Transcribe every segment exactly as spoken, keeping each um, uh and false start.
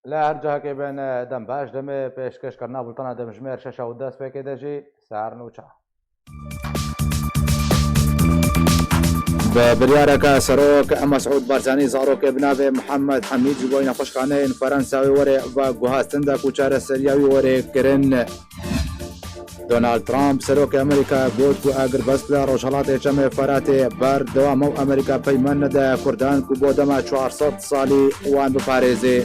Li her cihekê bin, dem baş, demê pêşkêşkirina bultena demjimêr şeş û dest pêkê de jî ser nûçe. Bi biryareke serok Mesûd Barzanî, zarokê bi navê Mihemed Hemîd ji bo nexweşxaneyên Ferensa wê were veguhastin da ku çareseriya wî were kirin. Donald Trump, serokê Amerîka, got ku agirbest li Rojhelatê Çemê Feratê berdewam e û Amerîka peyman nede Kurdan ku bo dema çar sed salî wan biparêzê.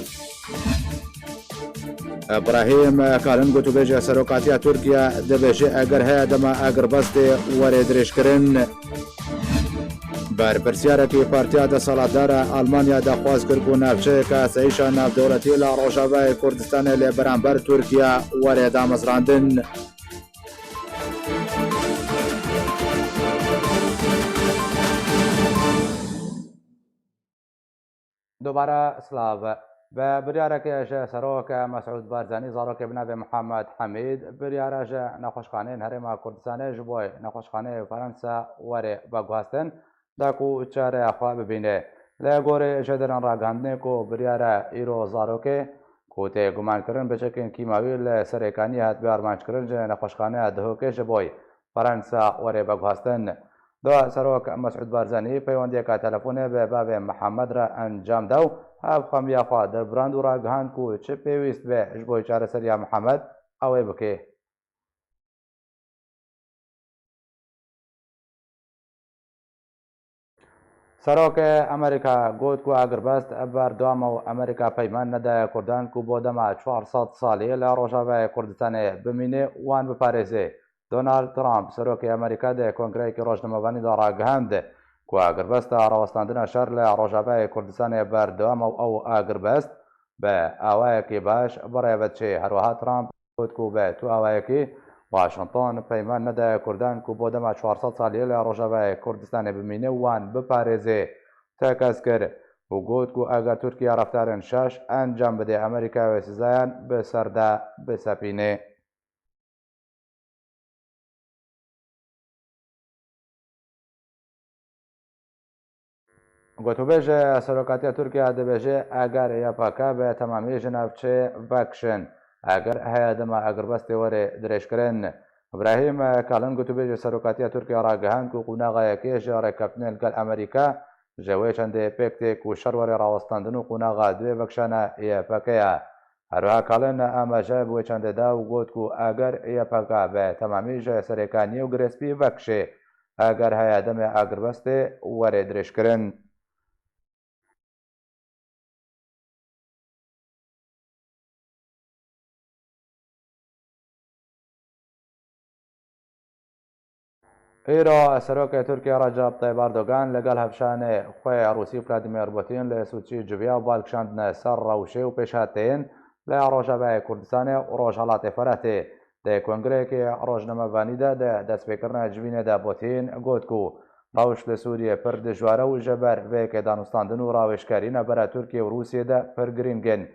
Îbrahîm Kalin, gotûbêjê serokatiya Tirkiye, dibêje eger heye dema agirbestê were dirêjkirin. Berpirsiyarek Partiya desthilatdar a Almanya daxwaz kir ku navçeyeke asayîşa navdewletî li Rojavayê Kurdistanê li beramber Tirkiye were damezrandin. Dubare silav. Bi biryareke ji serok Mesûd Barzanî, zarokê bi navê Mihemed Hemîd, biryara ji nexweşxaneyên Herêma Kurdistanê ji bo nexweşxaneyê Ferensa were veguhastin, da ku çareya xwe bibîne. Li gorî jêderên ragihandinê ku biryare îro zarokê ku tê gumankirin bi çekên kîmawî li Serêkaniyê hatibe armanckirin ji nexweşxaneya Duhokê ji bo Ferensa were veguhastin. Da serok Mesûd Barzanî peywendiyeke telefonê bi bavê Mihemed re encam da û hevxemiya xwe derbirand û ragihand ku çi pêwîst be ji bo çareseriya Mihemed, ew ê bike. Serokê Amerîka got ku agirbest berdewam e û Amerîka peyman nedaye Kurdan ku bo dema çar sed salî li Rojavayê Kurdistanê bimîne, wan biparêze. Donald Trump, serokê Amerîka, di kongreyekî rojnamevanî de ragihand ku agirbesta rawestandina şer li Rojavayê Kurdistanê berdewam e û ew agirbest bi awayekî baş bi rê ve diçe. Herwiha Trump got ku bi tu awayekî Washington peyman nedaye Kurdan ku bo dema çar sed salî li Rojavayê Kurdistanê bimîne û wan biparêze, tekez kir û got ku eger Tirkiye reftarên şaş encam bide, Amerîka wê sizayan bi ser de bisepîne. Gotûbêj serokatiya Tirkiye dibêje, eger Y P G bi temamî ji navçeyê vekişin, eger heye dema agirbestê were dirêjkirin. Îbrahîm Kalin, gotûbêjê serokatiya Tirkiye, ragihand ku qonaxa yekê ji rêkeftinê li gel Amerîka ji wê çendê pêk tê ku şer were rawestandin û qonaxa duê vekişana Y P G ye. Herwiha Kalin amaje bi wê çendê da û got ku eger Y P G bi temamî ji Serêkaniyê û Girêspî vekişê, eger heye demê agirbestê were dirêjkirin. Îro serokê Tirkiye Recep Tayyip Erdogan li gel hevşanê xwe ya Rûsî Vladimir Putin li Sûçî civiya û bal kişandine ser rewşê û pêşhateyên li Rojavayê Kurdistanê û Rojhelatê Feratê. Di kongreyekê rojnamevanî de di destpêkirina civînê de Putin got ku rewş li Sûriyê pir dijwar e û ji ber vê yekê danûstandin û rawêjkarî navbera Tirkiye û Rûsiyê de pir girîng in.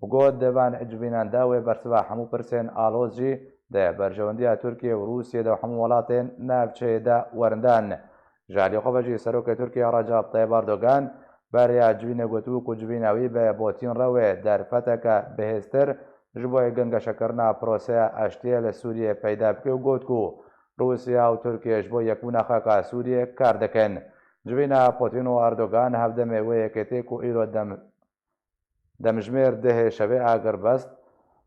Û got, di van civînan de wê bersiva hemû pirsên aloz jî di berjewendiya Tirkiye û Rûsiyê de û hemû welatên navçeyê de werin dan. Ji alî xwe ve jî serokê Tirkiye Recep Tayyip Erdogan beriya civînê gotibû ku civîna wî bi Putin re wê derfeteke bihêztir ji bo gengeşekirina proseya aştiyê li Sûriyê peyda bike û got ku Rûsya û Tirkiye ji bo yekbûna xaka Sûriyê kar dikin. Civîna Putin û Erdogan hevdemê wê yekê tê ku îro dem Demjimêr dehê şevê agirbest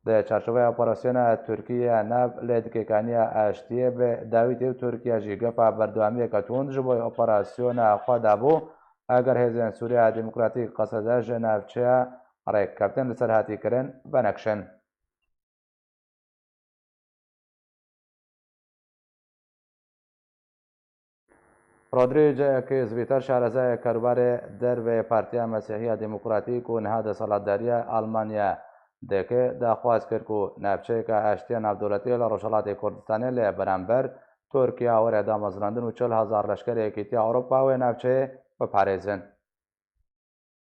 di çarçoveya operasyona Tirkiye ya nav lêdikêkaniya aştiyê bi dawî tê û Tirkiye jî gefa berdewamiyeke tund ji bo operasyona xwe dabû, eger hêzên Sûriya Demokratîk Qesede ji navçeya rêkkeftin li ser hatî kirin venekişin. Rodrî G. Kîzvîter, şarezayê karûbarê derveyê Partiya Mesîhiya Demokratîk û niha desthilatdariya Almanya dike, daxwaz kir ku navçeyeke aştiya navdewletî li Rojhelatê Kurdistanê li beramber Tirkiya were damezrandin û çil hezar leşkerê Yekîtiya Ewropa wê navçeyê biparêzin.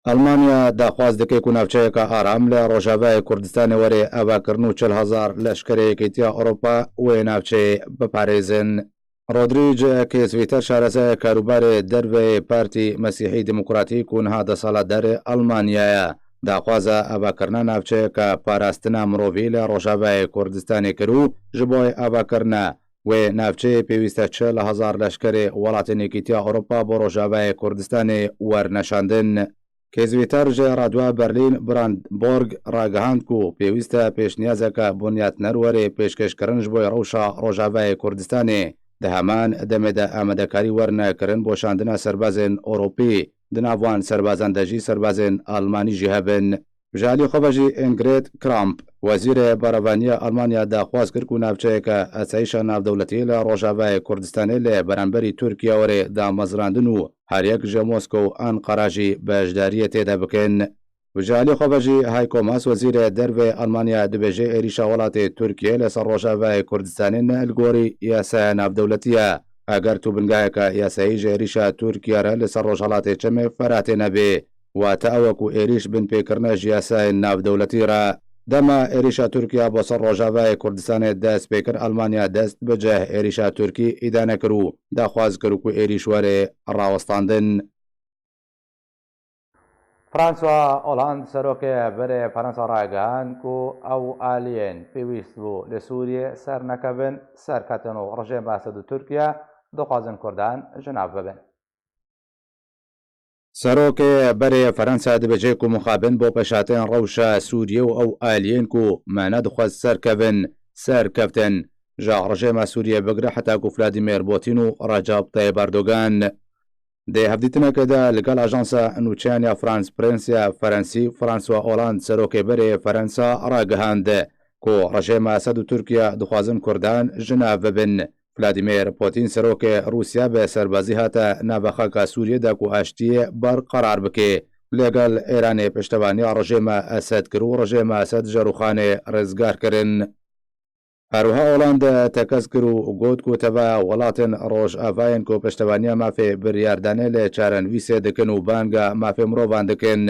Almanya daxwaz dike ku navçeyeke aram li Rojavayê Kurdistanê were avakirin û çil hezar leşkerê Yekîtiya Ewropa wê navçeyê biparêzin. Rodrîc Kêzvîter, şarezaya karûbarê derve yê Partî Mesîhî Demokratîk û niha desthilatdarê Almanya ye, daxwaza avakirina navçeyeke parastina mirovî li Rojavayê Kurdistanê kir û ji bo avakirina wê navçeyê pêwîst e çil hezar leşkerê welatên Yekîtiya Ewropa bo Rojavayê Kurdistanê werine şandin. Kêzvîter ji Radyoya Berlîn Brandborg ragihand ku pêwîst e pêşniyazeke bunyatner were pêşkêşkirin ji bo rewşa Rojavayê Kurdistanê. Di heman demê de amadekarî werine kirin bo şandina serbazên Ewropî. Di nav wan serbazan de jî serbazên Almanî jî hebin. Ji alî xwe ve jî Ingrid Kramp, wezîrê berevaniya Almanya daxwaz kir ku navçeyeke asayîşa navdewletî li Rojavayê Kurdistanê li beramberî Tirkiye were damezrandin û her yek ji Moskow û Enqera jî beşdariyê tê de bikin. Ji alî xwe ve jî Heiko Maas, wezîrê derve Almanya dibêje êrîşa welatê Tirkiye li ser Rojavayê Kurdistanê ne li gorî yasaya navdewletî ye. Eger tu bingeheke yasayî ji êrîşa Tirkiye re li ser Rojhelatê Çemê Feratê nebê, wate ew e ku êrîş binpêkirine ji yasayên navdewletî re. Dema êrîşa Tirkiye bo ser Rojavayê Kurdistanê dest pê kir, Almanya dest bi cih êrîşa Tirkî îdane kir û daxwaz kir ku êrîş were rawestandin. François Hollande, serokê berê Fransa ragihand ku ew aliyên pêwîst bû li Sûriyê ser nekevin, serketin û rejêma Esed û Tirkiye dixwazin Kurdan ji nav bibin. Serokê berê Fransa dibêje ku mixabin bo pêşhatên rewşa Sûriyê û ew aliyên ku me nedixwest serkevin, serkeftin. Ji rejêma Sûriyê bigire heta ku Vladimir Putin û Recep Tayyip Erdogan. Di hevdîtinekê de li gel ajansa nûçeyan ya France Press ya Ferensî, François Hollande, serokê berê Fransa ragihand ku rejêma Esed û Tirkiye dixwazin Kurdan ji nav bibin. Vladimir Putin, serokê Rûsya, bi serbazî hate nava xaka Sûriyê de ku aştiyê berqerar bike. Lê gel Îranê piştevaniya rejêma Esed kir û rejêma Esed ji rûxanê rizgar kirin. Her wiha Hollande tekez kir û got ku teva welatên Rojavayên ku piştevaniya mafê biryardanê li çarenivîsê dikin û banga mafê mirovan dikin,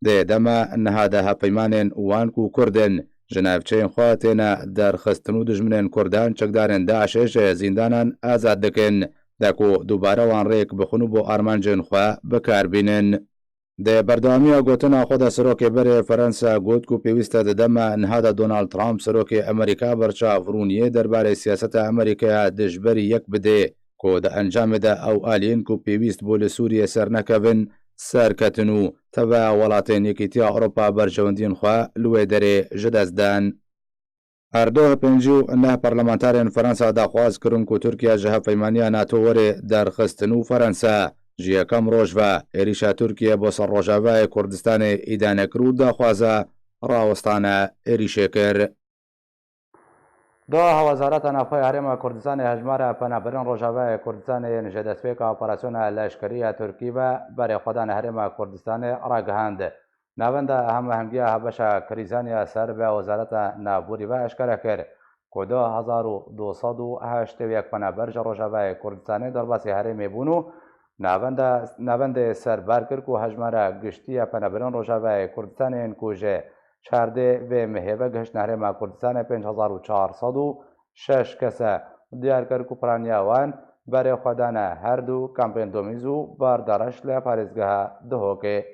di dema niha de hevpeymanên wan ku Kurd in ji navçeyên xwe têne derxistin û dijminên Kurdan çekdarên DAIŞê ji zîndanan azad dikin, de ku dubare wan rêk bixwin û bo armancên xwe bi kar bînin. Di berdewamiya gotina xwe de serokê berê Fransa got ku pêwîst e di dema niha de Donald Trump, serokê Amerîka, berçavbûniyê derbarê siyaseta Amerîkaya dijberî yek bidê ku di encamê de ew aliyên ku pêwîst bû li Sûriyê sernekevin, serketin û teva welatên Yekîtiya Ewropa berjewendiyên xwe li wê derê ji dest dan. Her du pêncî û neh parlamenterên Fransa daxwaz kirin ku Tirkiye ji hevpeymaniya NATO were derxistin û Fransa ji yekem roj ve êrîşa Tirkiye bo ser Rojavayê Kurdistanê îdane kir û daxwaza rawestana êrîşê kir. Doha Wezareta Navxwe ya Herêma Kurdistanê hejmara penaberên Rojavayê Kurdistanê yên ji destpêka operasyona leşkerî ya Tirkî ve berê xwe dane Herêma Kurdistanê ragihand. Navenda Hemahengî ya Hevbeşa Krîzan ya Ser bi Wezareta Navborî ve eşkere kir ku du hezar û du sed û heştê û yek penaber ji Rojavayê Kurdistanê derbasî herêmê bûn û navenda, navendê ser bar kir ku hejmara giştî ya penaberên Rojavayê Kurdistanê yên ku ji çardê vê mehê ve gihiştine Herêma Kurdistanê pênc hezar û çar sed û şeş kes e. Diyar kir ku piraniya wan berê xwe dane her du kampên Domîz û Bardareş li parêzgeha Duhokê.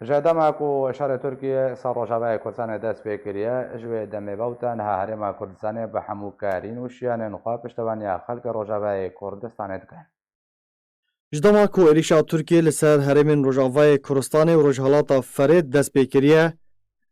Ji dema ku şerê Tirkiyê ser Rojavayê Kurdistanê dest pê kiriye, ji wê demê ve û ta niha Herêma Kurdistanê bi hemû karîn û şiyanên xwe piştevaniya xelkê Rojavayê Kurdistanê dike. Ji dema ku êrîşa Tirkiyê li ser herêmên Rojavayê Kurdistanê û Rojhelata Ferê dest pê kiriye,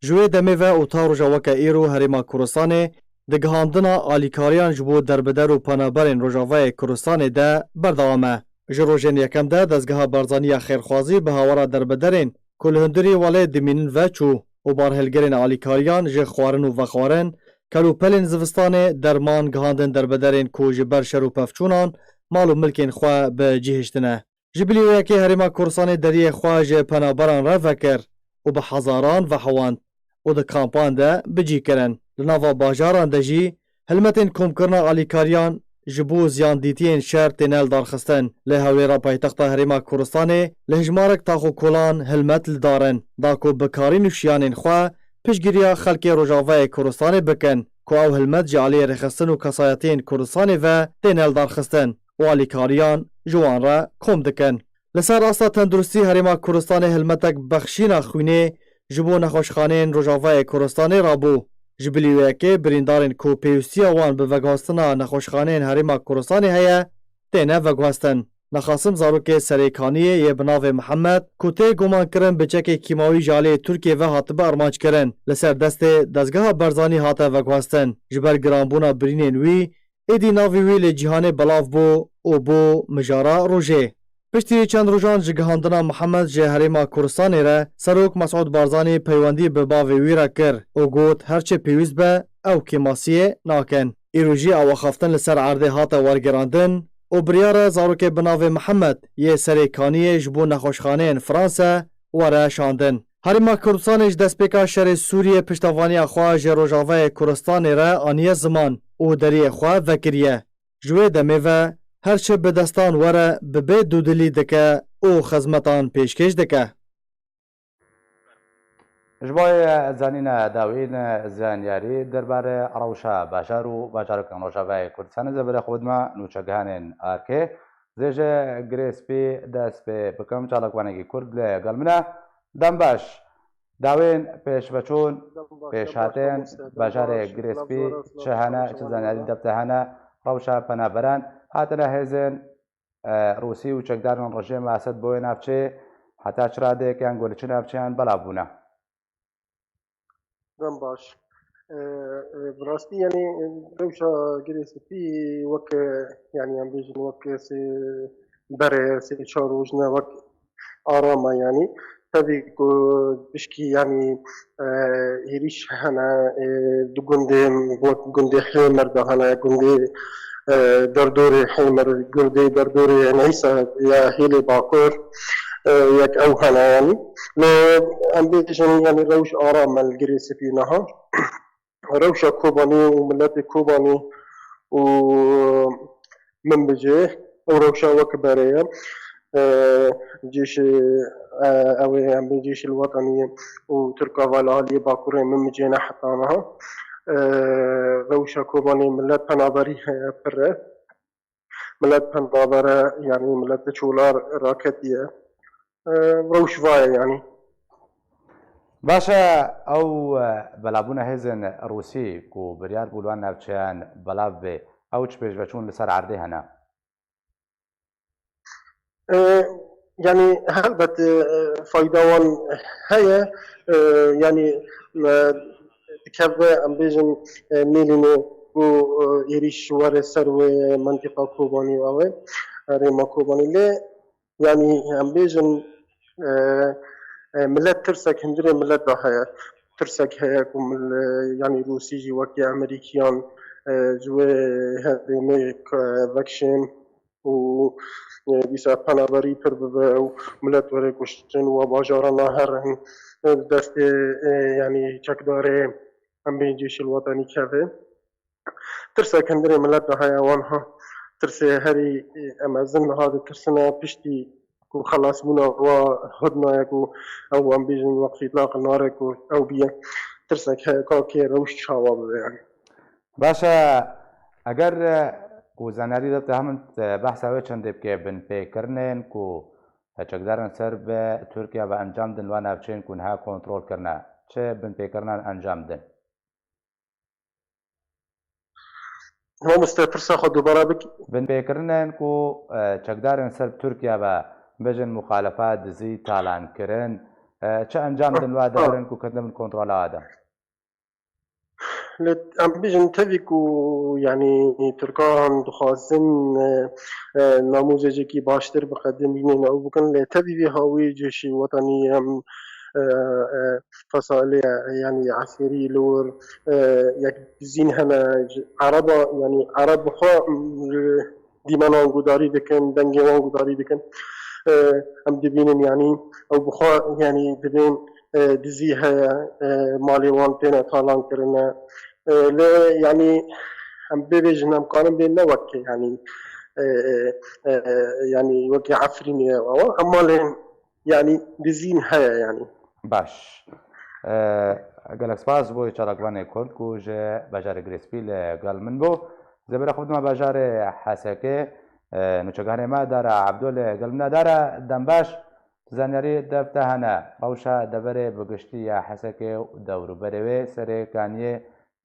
ji wê demê ve û ta roja weke îro Herêma Kurdistanê di gihandina alîkariyan ji bo derbeder û penaberên Rojavayê Kurdistanê de berdewam e. Ji rojên yekem de Dezgeha Barzanî ya Xêrxwazî bi hawara derbederên ku li hundirî welê dimînin veçû û barhilgirên alîkariyan ji xwarin û vexwarin, kelûpelên zivistanê, derman gihandin derbederên ku ji ber şer û pevçûnan mal û milkên xwe bi cî hiştine. Ji bilî wê yekê Herêma Kurdistanê deriyê xwe ji penaberan re vekir û bi hezaran vehewand û di kampan de bi cî kirin. Li nava bajaran de jî hilmetên komkirina alîkariyan ji bo ziyandîtiyên şer têne lidarxistin. Li Hewlêra paytexta Herêma Kurdistanê li hejmarek tax û kolan hilmet li dar in, da ku bi karî nûşiyanên xwe piştgiriya xelkê Rojavayê Kurdistanê bikin, ku ew hilmet ji aliyê rêxistin û kesayetiyên Kurdistanê ve têne lidarxistin û alîkariyan ji wan re kom dikin. Li ser asta tenduristî Herêma Kurdistanê hilmetek bexşîna xwînê ji bo nexweşxaneyên Rojavayê Kurdistanê rabû. Ji bilî wê yekê birîndarên ku pêwîstiya wan bi veguhestina nexweşxaneyên Herêma Kurdistanê heye, têne veguhestin. Nexasim zarokê Serê Kaniyê yê bi navê Mihemed ku tê gumankirin bi çekê kîmawî ji aliyê Tirkiyê ve hatibe armanckirin, li ser destê Dezgeha Berzanî hate veguhestin. Ji ber giranbûna birînên wî, êdî navê wî li cîhanê belav bû û bû mijara rojê. Piştî çend rojan ji gihandina Mihemed ji Herêma Kurdistanê re, Serok Mesûd Barzanî peywendî bi bavê wî re kir û got, her çi pêwîst be, ew kêmasiyê nakin. Îro jî ew axaftin li ser erdê hate wergerandin û biryar e zarokê bi navê Mihemed yê Serê Kaniyê ji bo nexweşxaneyên Franse were şandin. Herêma Kurdistanê ji destpêka şerê Sûriyê piştevaniya xwe ji Rojavayê Kurdistanê re aniye ziman û deriyê xwe vekiriye. Ji wê demê ve her çi bi destan were bi bê dûdilî dike û xizmetan pêşkêş dike. Ji bo zanîna dawîn zanyarî derbarê rewşa bajar û bajarokên Rojavayê Kurdistanê zêbirê xwe dima nûçegihanên arkê zêje girê spî dest pê bikim. Çalakvanekî Kurd li gel min e. Dem baş. Dawên pêşveçûn, pêşhatên bajarê Girê Spî çi hene, çi zanyarî debte hene, rewşa penaberan hatine hêzên, e, Rûsî û çekdarên rejîma Esed bo wê navçeyê heta çi radeyek yan ku li çi navçeyan belav bûne? Dem baş. E, e, bi rastî, yanî, rewşa Girê Spî wek, e, yanî, em bêjin wek sê berê, sê çar roj ne wek aram e, yanî. Tevî ku pişkî, yanî, e, êrîş hene, e, di gundê wek gundê Hêmir de hene, gundê, e, derdorê Hêmir, gundê derdorê neyse ya Hêlê Bakur, e, yek ew hene, yanî. Lê em bêjin, yanî, rewş aram e li Girê Spî niha. Rewşa Kobanî û miletê Kobanî û Minbicê ew rewşa wek berê ye. E, cêşê, e, ew ê em bê cêşê li Wetanî û Tirka ve li aliyê Bakurê Minbicê ne heta niha. E, rewşa Kobanî milet penaberî heye pir e. Milet penaber e, yanî milet li çolar raketiye. E, rewş va ye, yanî. Baş e, ew, e, belavbûna hêzên Rûsî ku biryar bû li wan navçeyan belav bê, ew çi pêşveçûn li ser erdê hene? E, yanî helbet, e, fayda wan heye. E, yanî, e, dikeve, em bêjin, e, mêlîne ku, e, êrîş were ser wê mentiqa Kobanî û ew ê, e, rêma Kobanî. Lê, yanî, em bêjin, e, e, milet tirsek hundirê milet de heye. Tirsek heye ku mil-, yanî Rûsî jî wekî Amerîkiyan, e, ji wê herêmê, e, vekişên û, e, dîsa penaberî pir bibe û milet were kuştin û bajara naherin, e, destê, e, yanî çekdarê em bê cêşî li Wetanî keve. Tirsek hundirê milet de heye, wan ha tirsê herî, e, em mezin niha ditirsine, piştî ku xelasbûna wa hudnayek û ew, em bêjin, weqfî îtlaq nare ku ew biye. Tirsek heye ka kê rewş çawa bibe, yanî. Baş e, eger, e, ku zanyarî de te hemin, e, behsa wê çendê bike, binpêkirinên ku çekdarên ser bi Tirkiye ve encam din li wan navçeyên ku niha kontrol kirine, çi binpêkirinan encam din? Mamoste, pirsa xwe dubara bik. Binpêkirinên ku, e, çekdarên ser bi Tirkiye ve, bêjin, muxalefa dizî talan kirin, e, çi encam din wa digirin ku ketine bin kontrola wa de? Lê em bêjin tevî ku, yanî, Tirkan dixwazin, e, e, namûzecekî baştir biqedin, bînin ew bikin, lê tevî vê hawî cêşî wetanî em, e, e, fesalê, yanî, eskerî li wir, e, yek dizîn hene, ji Ereba, yanî, Ereb bi xwe, m, dîmena wan gudarî dikin, dengê wan gudarî dikin. E, em dibînin, yanî, ew bi xwe, yanî, dibên, e, dizî heye, e, malê wan têne talan kirine. E, lê, yanî, Em bêbêjin, em karin bê ne wekî, yanî, e, e, e, yanî wekî Efrînê ew, ew, ema lê, yanî dizîn heye, yanî. Baş. E, gelek spas ji bo çalakvanê Kurd ku ji bajarê Girêspî li gel min bû. Zêbera xwe dima bajarê Hesekê, e, nûçeganê me Dara Ebdo li gel min e. Dara, dem baş. Zanyarî dev te hene, rewşa deverê bi giştî ya Hesekê û dewrûberê wê serê kaniyê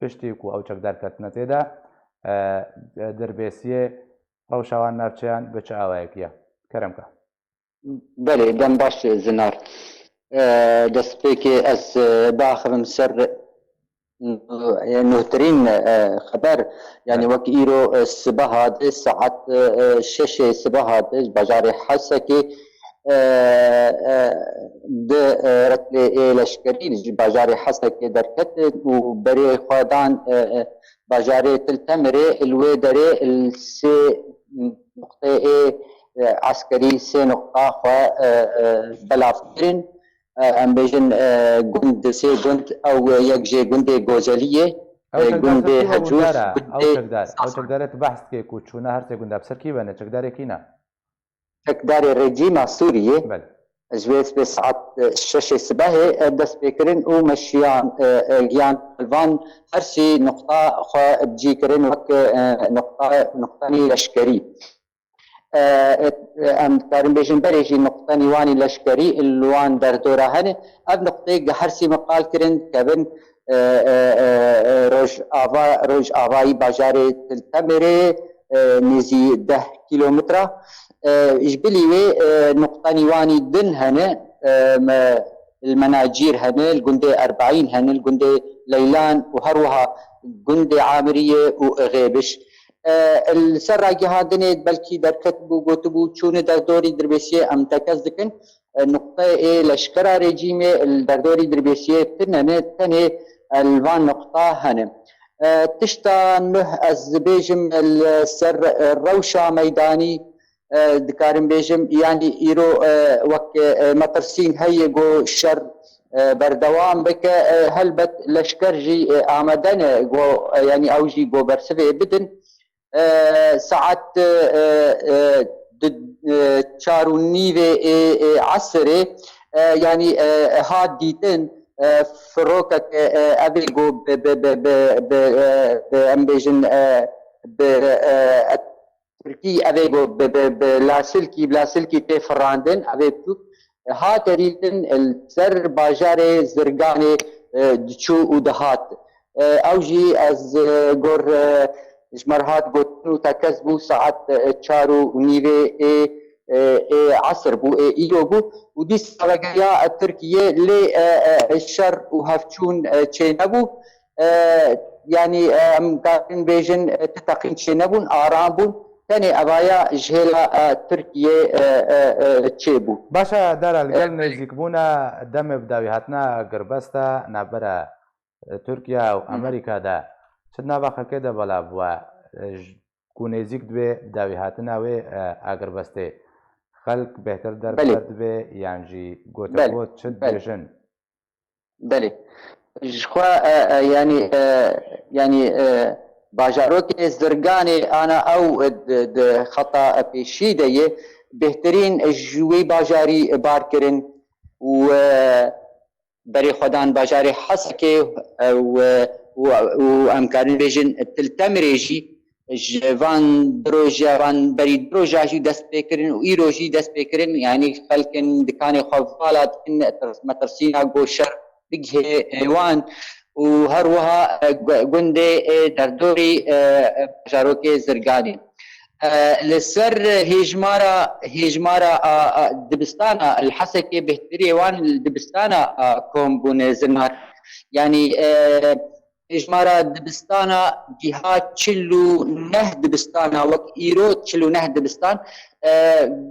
piştî ku ew çekdar ketine tê de, e, Dirbêsiyê, rewşa wan navçeyan bi çi awayekî ye? Kerem ke. Belê, dem baş Zinar. E, destpêkê ez, e, biaxivim ser, e, nuhtirîn, e, xeber. Yani Evet. wek îro, e, sibeha de saet, e, e, şeşê sibeha de ji bajarê Hesekê, e, e, di, e, retlê ê leşkerî ji bajarê Hesekê derketin û berê xwe dan, e, e, bajarê Til Temirê, li wê derê li sê nuqteyê, e, eskerî sê nuqta xwe, e, e, belav kirin. E, em bêjin, e, gund, sê gund, ew yek jê gundê Gozeliyê, Ew e, çekdar gundê ser kî ve Hecûr, bû Dara? Ew gundê çekdar, ew Sasa. çekdarê tu behs dikê ku çûne her sê gunda bi ser kî ve ne? Çekdarê kî ne? Çekdarê rejîma Sûriyê. Belê. Ji wê sibê saet, e, şeşê sibehê, e, dest pê kirin û meşiyan, e, e, giyan li van her sê nuqta xwe bi cî kirin wek, e, nuqta, nuqtanî leşkerî. E, e, em dikarin bêjin berê jî nuqtanî wanî leşkerî li wan derdora hene. Ev nuqteyê her sê me qal kirin dikevin, e, e, e, e, Rojava, Rojavayî bajarê Til Temirê, e, nêzî deh kîlometre. E, ji bilî wê, e, nuqtanî wanî din hene, e, me, li Menacîr hene, li gundê Erbeîn hene, li gundê Leylan û her wiha gundê Amiriyê û Xêbiş. E, li ser ragihandinê belkî derket bû, gotibû, çûne derdorî Dirbêsiyê em tekez dikin. E, nuqteyê leşkera rejîmê li derdorî Dirbêsiyê tune ne, tenê, e, li van nuqta hene. E, tişta nuh ez dibêjim li ser, e, rewşa meydanî, e, dikarim bêjim, yanî îro, e, wek, e, metirsîn heye ku şer, e, berdewam bike, e, helbet leşker jî, e, amade ne ku, e, yanî ew jî ku bersivê bidin. E, saet, e, e, du, e, çar û nîvê ê, ê esirê, e, yanî, e, hat dîtin, e, firokek, e, e, evê ku bi, bi, bi, bi, bi, e, bi, em bêjin, e, bi, e, Tirkî evê ku bi, bi, bi lasilkî, bi lasilkî tê firandin, evê biçûk, e, hate dîtin, e, li ser bajarê Zirganê, e, diçû û dihat. E, ew jî ez, e, gor, e, ji me re hat gotin û tekez bû saet, e, çar û nîvê ê, e, ê esir bû, ê îro bû û dîsa vegeriya, e, Tirkiye lê, e, e, şer û hevçûn, e, çênebû. E, yanî, e, em karin bêjin, e, ti teqîn çênebûn, aram bûn. Tenê evaya ji hêla, e, Tirkiye, e, e, e, çêbû. Baş e, Dara, li gel nêzîkbûna demê bi dawî hatina girbesta navbera, e, Tirkiye û Hı hı. Amerîka de çi di nava xelkê de belav bûye, e, ji, ku nêzîk dibe bi dawî hatina wê, e, a girbestê? Xelk bêhtir Belê. derbeder dibe yan jî Belê. gotegot çi Belê. dibêjin? Belê. Ji xwe, e, e, yanî, e, yanî, e, bajarokê Zirganê ana ew, e, di, di xeta pêşî de ye. Bêhtirîn ji wê bajarî bar kirin û, e, berê xwe dan bajarê Hesekê, e, û, e, û, û em karin bêjin Til Temirê jî ji van du roja, van berî du roja jî dest pê kirin û îro jî dest pê kirin. Yanî xelkin dikanê xwe vala dikin, tirs-, metirsîna ku şer bigihê wan û her wiha, e, gu-, gundê, e, derdorî, e, e, bajarokê Zirganê. E, li ser hêjmara, hêjmara a, a, dibistana li Hesekê bêhtirî wan li dibistana a kom bûne Zinar. Yanî, e, hêjmara dibistana giha çil û neh dibistana, wek îro çil û neh dibistan, e,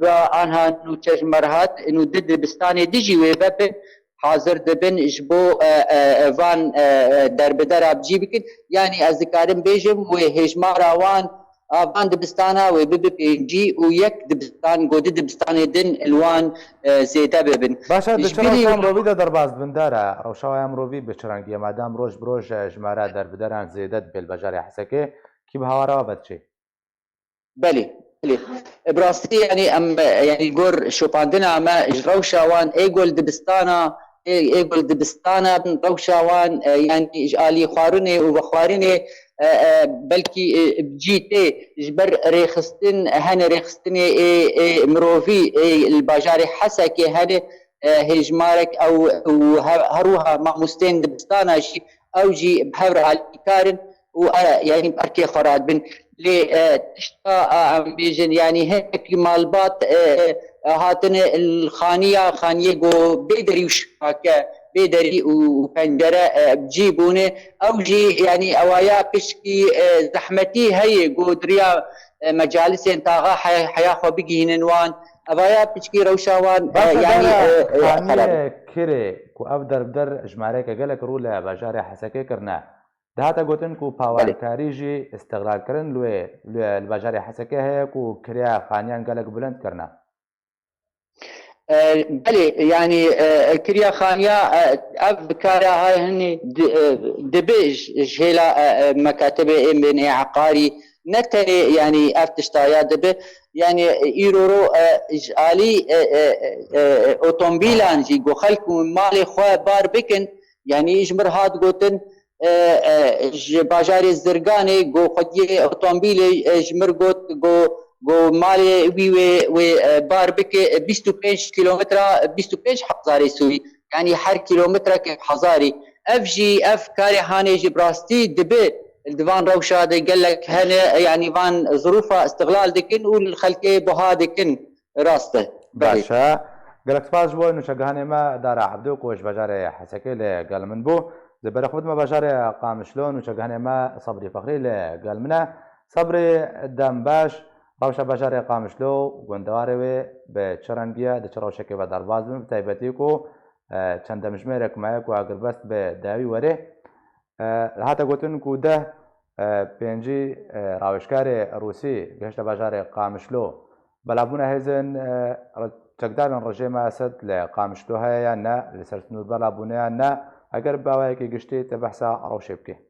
bi anha nûçe ji me re hat, nû di dibistanê dijî wê vebin, hazir dibin ji bo, e, e, e, van, e, e, derbidera bi cî bikin. Yanî ez dikarim bêjim wê hêjmara wan a van dibistana wê bibe pêncî û yek dibistan, ku di dibistanê din li wan, e, zêde bibin. Baş e, di Ji çi bilî rewşa mirovî de derbas dibin, Dara? Rewşa waya mirovî bi çi rengî ye? Madem roj bi roj, e, jimara derbideran zêde dibe li bajarê Hesekê, kî bi hawara we ve diçê? Belê, belê. Bi rastî, yanî em, yanî gor şopandina me ji rewşa wan ê gol dibistana, ê, ê gol dibistana bin rewşa wan, e, yanî ji alî xwarinê û vexwarinê, e, e, belkî, e, bi cî tê ji ber rêxistin, hene rêxistinê ê, ê mirovî, ê li bajarê Hesekê hene, e, hêjmarek ew û he-, her wiha mamosteyên dibistana jî ew jî bi hev re alîkar in û, e, yanî bi erkê xwe radibin. Lê, e, tişta, e, em bêjin, yanî hinek malbat, e, e, hatine li xaniya, xaniyê ku bê derî û şifake, bê derî û, û pencere, e, bi cî bûne. Ew jî, yanî ewaya pişkî, e, zehmetî heye ku di riya, e, mecalisên taxa he-, heya xwe bigihînin wan. Evaya pişkî rewşa wan, e, Baş e, yanî, dera e, e, xerab e. xaniyê kirê ku ev derbder jimareke gelek rû li bajarê Hesekê kirine. Dihate gotin ku pawankarî jî îstixlalkirin li wê, li, li bajarê Hesekê heye ku kiriya xaniyan gelek bilind kirine. E, belê, yanî, e, kiriya xaniya, e, ev kara hay hinî di-, e, dibe ji, ji hêla, e, e, mekatibê ên bên ê eqarî, ne tenê, yanî, ev tiştaya dibe, yanî, îro ro, e, ji alî, e, e, e, otomobîlan jî ku xelk û malê xwe bar bikin, yanî, ji mir hat gotin, e, e, ji bajarê Zirganê ku xwediyê otomobîlê, e, ji mir got ku, ku malê wî wê, wê, e, bar bike, e, bîst û pênc kîlometra, bîst û pênc hezarê Sûrî. Yanî her kîlometreke hezarî. Ev jî, ev karê hanê jî bi rastî dibe di van rewşa de gelek hene, yanî van zirûfa îstixlal dikin û li xelkê buha dikin. Rast e. Belê. Baş e. Gelek spas ji bo nûçegihanê me Dara Ebdo ku ji bajarê Hesekê li gel min bû. Di berê xwe bidime bajarê Qamişlo, nûçegihanê me Sabrî Fexrî li gel min e. Sabrî, dem baş. Rewşa bajarê Qamişlo û gundewarê wê bi çi rengî ye, di çi rewşekê ve derbas dibin, bi taybetî ku, e, çend demjimêrek maye ku agirbest bi dawî were. E, hate gotin ku deh, e, pêncî, e, rawêjkarê Rûsî gihişte bajarê Qamişlo. Belavbûna hêzên, e, re-, çekdarên rejîma Esed li Qamişlo heye yan ne, li ser sinûr belavbûne yan ne, eger bi awayekî giştî te behsa rewşê bikî.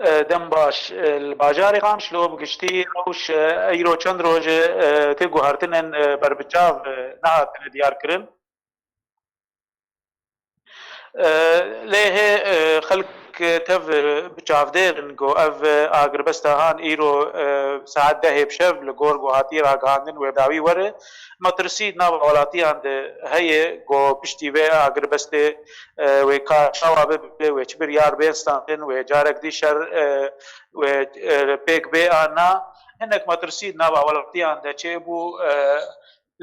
E, dem baş. E, li bajarê Qamişlo bi giştî rewş, e, îro çend roj e, tê guhertinên, e, berbiçav, e, nehatine diyarkirin. E, lê hê, e, xelk tev, e, bi çavdêr in ku ev, e, agirbesta han îro, e, saet dehê bi şev li gor ku hatiye ragihandin wê dawî were. Metirsî di nava welatiyan de heye ku piştî vê agirbestê, e, wê ka çawa bibe, wê çi biryar bên standin, wê carek dî şer, e, wê, e, pêk bê an na. Hinek metirsî di nava welatiyan de çêbû, e,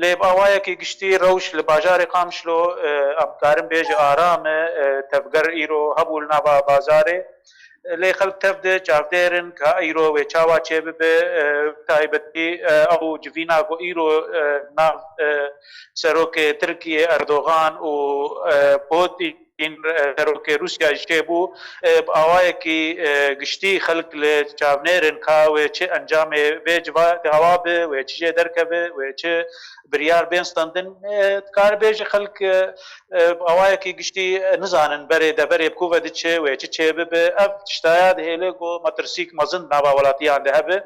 lê bi awayekî giştî rewş li bajarê Qamişlo, e, em karin bêje aram e, e, tevger îro hebû li nava bazarê. Lê xelk tev de çavdêr in ka îro wê çawa çêbibe, e, taybetî, e, ew civîna ku îro, e, nav, e, serokê Tirkiyê Erdogan û, e, Putin, e, serokê Rûsya jî çêbû, e, bi awayekî, e, giştî xelk li çavnêr in ka wê çi encamê vê civa gawa be, wê çi jê derkeve, wê çi biryar bên standin. E, dikare bêje xelk, e, e, bi awayekî giştî, e, nizanin berê deverê bi ku ve diçe, wê çi çêbibe. Ev tiştaya dihêle ku metirsîk mezin di nava welatiyan de hebe.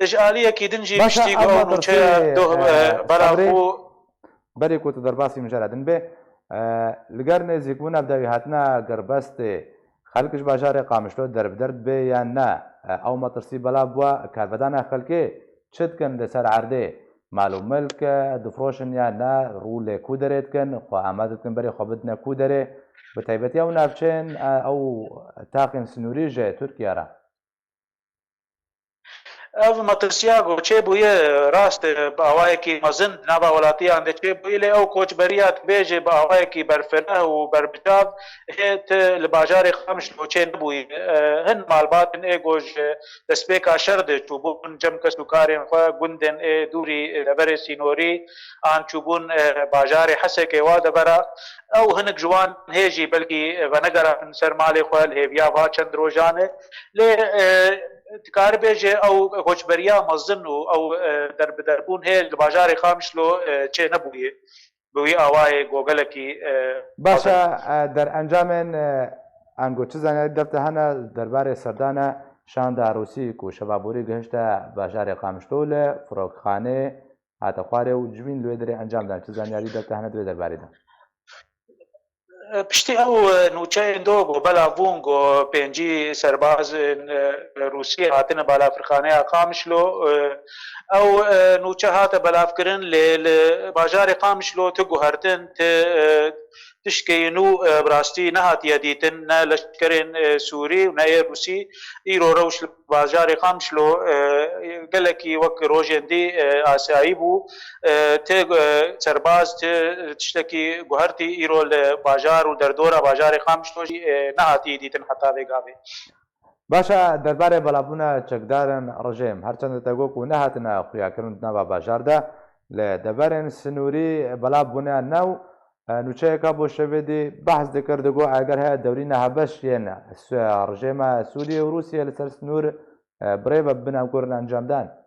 Ji aliyekî din jî piştî ku ew nûçeya doh, e, belav bû. Berê ku tu derbasî mijara din bê, e, li ger nêzîkbûna bi dawîhatina girbestê, xelk ji bajarê Qamişlo derbider dibe yan ne? E, ew metirsî belav bû, karvedana xelkê çi dikin li ser erdê? Mal û milk, e, difroşin yan ne? Rû lê ku derê dikin? Xwe amade dikin berê xwe bidine ku derê? Bi taybetî ew navçeyên, e, ew taxên sinûrî ji Tirkiye re. Ev matirsiya ku çêbûye rast e, bi awayekî mezin di nava welatiyan de çêbûye, lê ew koçberiya dibêje bi awayekî berfireh û berbiçav hê ti li bajarê Qamişlo çênebûye. E, hin malbatên ê ku ji destpêka şer de çûbûn cem kes û karên xwe, gundên ê dûrî, e, deverê sînorî an çûbûn, e, bajarê Hesekê wa devera. Ew hinek ji wan hê jî belkî venegerin ser malê xwe li hêviya va çend rojan e. Lê, e, dikare bêje ew koçberiya mezin û ew, e, derbiderbûn hê li bajarê Qamişlo, e, çê nebûye bi wî awayê ku gelekî, e, Baş e, mezin. E, derencamên, e, Ango çi zanyarî dev te hene derbarê serdana şanda Rûsî ku şeva borî gihişte bajarê Qamişlo li firokxanê hate xwarê û civîn li wê derê encam dan? Çi zanyarî dev te hene di vê derbarê de? Piştî ew, e, nûçeyên do ku belav bûn ku pêncî serbazên, e, Rûsiyê hatine balafirxaneya Qamişlo, e, ew, e, nûçe hate belavkirin, lê li bajarê Qamişlo ti guhertin, ti, e, tişkê nû, e, bi rastî nehatiye dîtin, ne leşkerên, e, Sûrî û ne yê Rûsî. Îro rewş li bajarê Qamişlo, e, gelekî wek rojên dî, e, asayî bû. E, ti, e, serbaz, ti tiştekî guhertî îro li bajar û derdora bajarê Qamişlo jî, e, nehatî dîtin heta vê gavê. Baş e, derbarê belavbûna çekdarên rejîm, her çend te got ku nehatine xuyakirin di nava bajar de, li deverên sinûrî belav bûne new, e, nûçeyeka bo şevê dî behs dikir, digot eger heye dewrîna hebeş yên Su-, rejêma Sûriyê û Rûsiyê li ser sinûr, e, bi rê ve bibin, em gurin encam dan.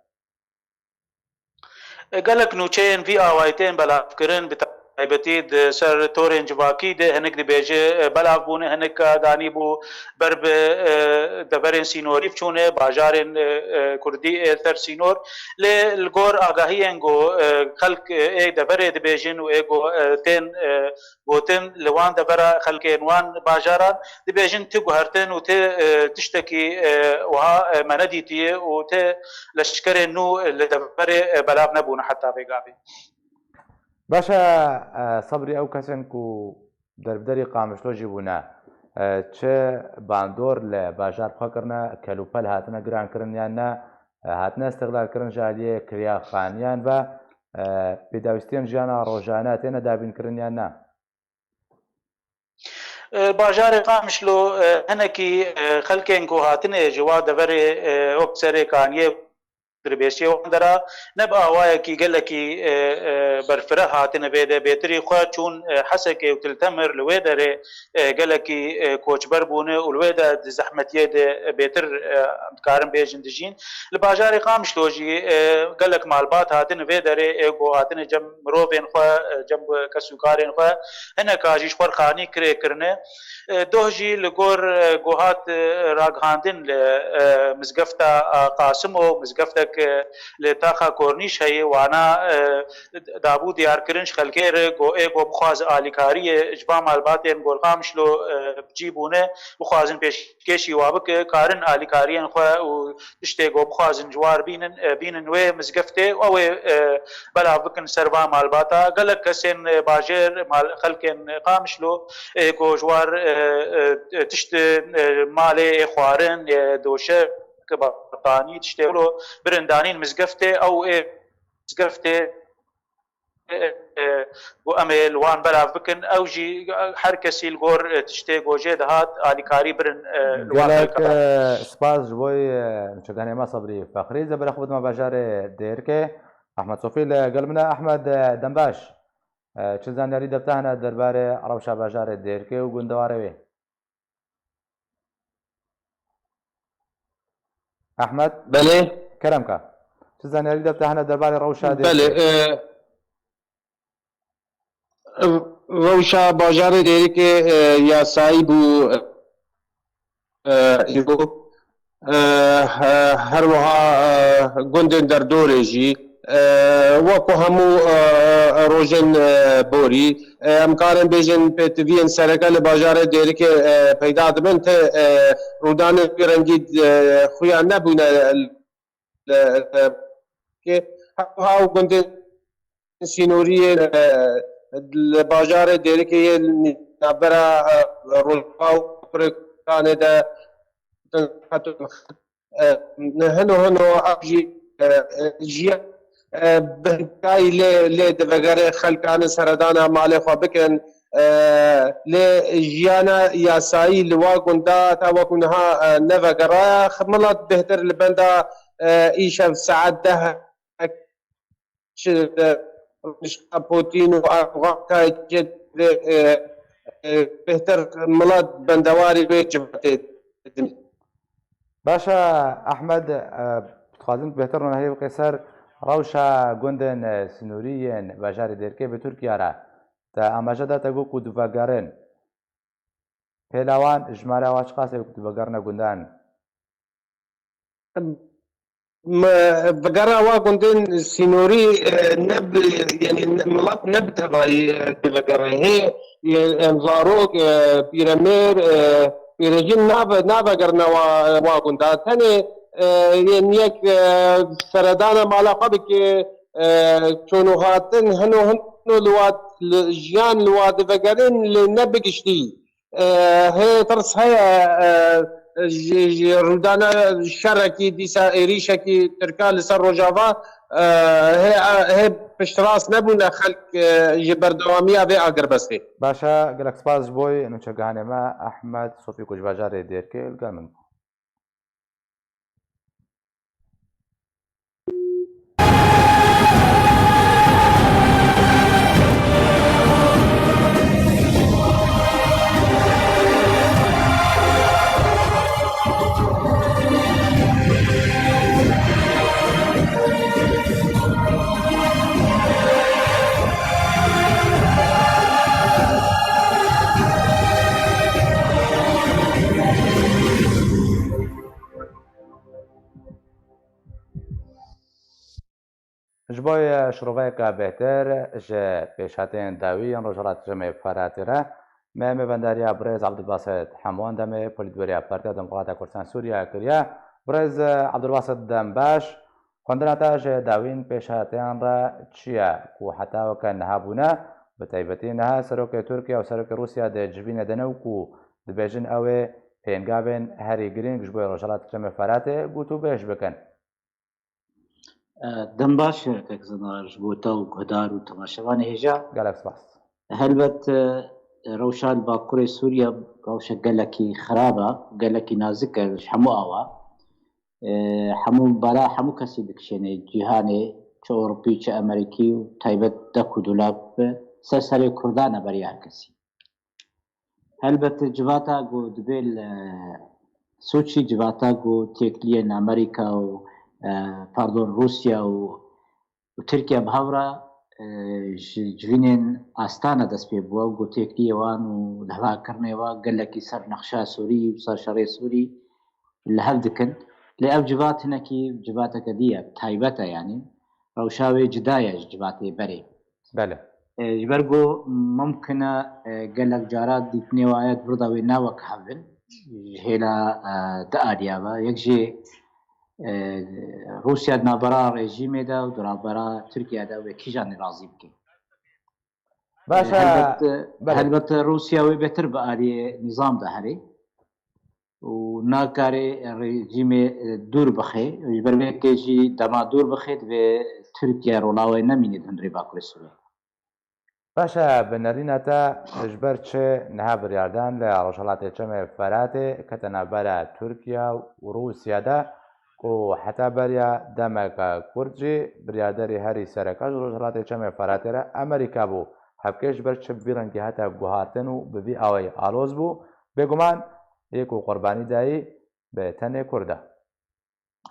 Gelek nûçeyên vî awayî tên belavkirin, bi taybetî di ser torên civakî de hinek dibêje, e, belav bûne, hinek danî bû ber bi, e, deverên sînorî biçûne, bajarên, e, e, kurdî ê ser sînor. Lê li gor agahiyên ku, e, xelk, e, ê deverê dibêjin û ê ku, e, tên, e, gotin li wan devera xelkên wan bajaran, dibêjin ti guhertin û ti, e, tiştekî, e, wiha, e, me nedîtiye û ti leşkerên nû li deverê, e, belav nebûne heta vê gavê. Baş e, e, Sebrî, ew kesên ku derbiderî Qamişlo jî bûne, e, çi bandor li bajar bi xwe kirine, kelûpel hatine girankirin yan ne, e, hatine îstixlalkirin ji aliyê kiriyaxaniyan ve, e, pêdawîstiyên jiyana rojane têne dabînkirin yan ne? E, bajarê Qamişlo, e, hinekî, e, xelkên ku hatine ji wa deverê, e, wek Serê Kaniyê, Dirbêsiyê wan dera ne bi awayekî gelekî, e, e, berfireh hatine vê de, bêtirî xwe çûn, e, Hesekê û Til Temir, li wê derê, e, gelekî, e, koçber bûne û li wê de di zehmetiyê de, e, bêtir, e, em dikarin bêjin dijîn. Li bajarê Qamişlo jî, e, gelek malbat hatine vê derê, ê ku hatine cem mirovên xwe, e, cem kesûkarên xwe, hineka jî ji xwe xanî kirê kirine. E, doh jî li gor, e, ku hat, e, ragihandin li, e, mizgefta, e, Qasimo, mizgeftek, e, li taxa Kornîş heye, wana, e, dabû diyarkirin ji xelkê re ku ê ku bixwaze alîkariyê ji van malbatên Gol Qamişlo, e, bi cî bûne, bixwazin pêşkêşî wa bike, karin alîkariyên xwe û tiştê ku bixwazin ji war bînin, e, bînin wê mizgeftê û ew ê, e, belav bikin ser van malbata. Gelek kesên, e, bajêr, mal, xelkên Qamişlo, ê ku ji war, e, e, tişt, e, malê ê xwarin, e, doşek, batanî, tiştê wilo birin danîn mizgeftê, ew ê mizgeftê, e, e, ku em ê li wan belav bikin, ew jî her kesî li gor, e, tiştê ku jê dihat alîkarî birin, e, li wan Gelek, xelka. E, spas ji bo, e, nûçeganê me Sebrî Fexrî. Ez ê berê xwe bidime bajarê Dêrikê. Ehmed Sofî li gel min e. Ehmed, e, dembaş. E, çi zanyarî dev te hene derbarê rewşa bajarê Dêrikê û gundewarê wê? Ehmed? Belê. Kerem ka. Çi zanyarî dev te hene derbarê rewşa Dêrikê? Belê, e, rewşa bajarê Dêrikê, e, yasayî bû, e, îro. E, he-, her wiha, e, gundên derdorê jî, e, wek ku hemû, e, rojên, e, borî, e, em karin bêjin pêtiviyên sereke li bajarê Dêrikê, e, peyda dibin, ti, e, rûdanên wî rengî, e, xuya nebûne li, li, li, her wiha ew gundên sînoriyê, e, li bajarê Dêrikê yê navbera, e, Rojava û Kurê Kurdanê de, e, hino hino ev jî, e, e, jiyan, e, bi hindikayî lê, lê divegere xelkan seredana malê xwe bikin. E, lê jiyana yasayî li wa gunda ta wekû niha, e, nevegeraya. Milet bêhtir li benda, e, îşev saet deh çi, e, rojnişka Putin û Erdogan kayê cê divê, e, e, bêhtir milet bendewarî wê civatê dibin. Baş e, Ehmed, e, dixwazim tu bêhtir ronahiyê bike ser rewşa gundên, e, sinûrî yên bajarê Dêrikê bi Tirkiye re. Te amaje da te got ku divegerin. Pêlawan, jimara wa çiqas e ku tu vegerine gundan? M-, vegera wa gundên sînorî, e, ne bi, yanî ne, milet ne bi tevayî, e, tê vegerê. Hê, e, em zarok, e, pîremêr, e, pîrejîn nave-, navegerine wa, wa gunda. Tenê, e, yên yek, e, seredana mala xwe bike, e, çûn û hatin, hino, hino li wa, li, jiyan li wa divegerin, lê ne bi giştî. E, hê tirs heye, e, ji, ji rûdana şerekî, dîsa êrîşekî Tirka li ser Rojava, e, hê, hê piştrast nebûne xelk, e, ji berdewamiya vê agirbestê. Baş e, gelek spas ji bo nûçegihanê me Ehmed Sofî ku ji bajarê Dêrkê li gel min bû. Ji bo şiroveyeke bêhtir ji pêşhatên dawî yên Rojhilat Cemê Feratê re me mêvendariya birêz Abdulbasit Hemwan Demê, polîtbûrêya Partiya Demokrata Kurdistan Sûriye kiriye. Birêz Abdulbasit, dem baş. Xwendina te ji dawîn pêşhatên re çi ye ku heta weke niha bûne? Bi taybetî niha serokê Tirkiye û serokê Rûsya di civînê de ne û ku dibêjin ew ê pêngavên herî girîng ji bo Rojhilat Cemê Feratê gotûbêj bikin. E, dem baş, e, kek Zinar, ji bo te û guhdar û temaşevanê hêja. Gelek spas. Helbet, e, rewşa li Bakurê Sûriye rewşek gelekî xirab e, gelekî nazik e ji hemû awa. E, hemû bela hemû kesî dikişêne, cîhanê, çi Ewropî, çi Amerîkî û taybet dek û dolab, e, ser serê Kurdan e beriya her kesî. Helbet civata ku dibê li Soçî, civata ku têkiliyên Amerîka û, e, pardon, Rûsya û, û Tirkiye bi hev re, e, ji civînên Astana dest pê bûye, ku têkiliyê wan û lihevkirinê wan gelekî ser nexşa Sûrî û ser şerê Sûrî li hev dikin. Lê ev civat hinekî civateke dî ye, taybet e yanî. Rewşa wê cida ye ji civatê berê. Belê. E, ji ber ku mimkin e, e, gelek cara dîtinê wa ye di vir de wê ne wek hev bin. Ji hêla, e, di aliya ve. Yek jî, e, Rûsya di navbera rejîmê de û di navbera Tirkiye de wê kîjanê razî bike. Baş e, E, helbet, e, belê. Helbet Rûsya wê bêtir bi aliyê nîzam de herê. û nakarê rejîmê, e, dûr bixê. Ji ber vê yekê jî dema dûr bixê, divê Tirkiye rola wê nemîne di hundirê Bakurê Sûriyê. Baş e, bi nerîna te ji ber çi niha biryardan li Rojhilatê Çemê Feratê kete navbera Tirkiye û Rûsya de ku heta beriya demeke kurt jî biryarderî herî sereke ji Rojhilatê Çemê Feratê re Amerîka bû. Hevkê ji ber çi bi vî rengî hate guhartin û bi vî awayî aloz bû? Bêguman, yê ku qurbanî dayî bi tenê Kurd e.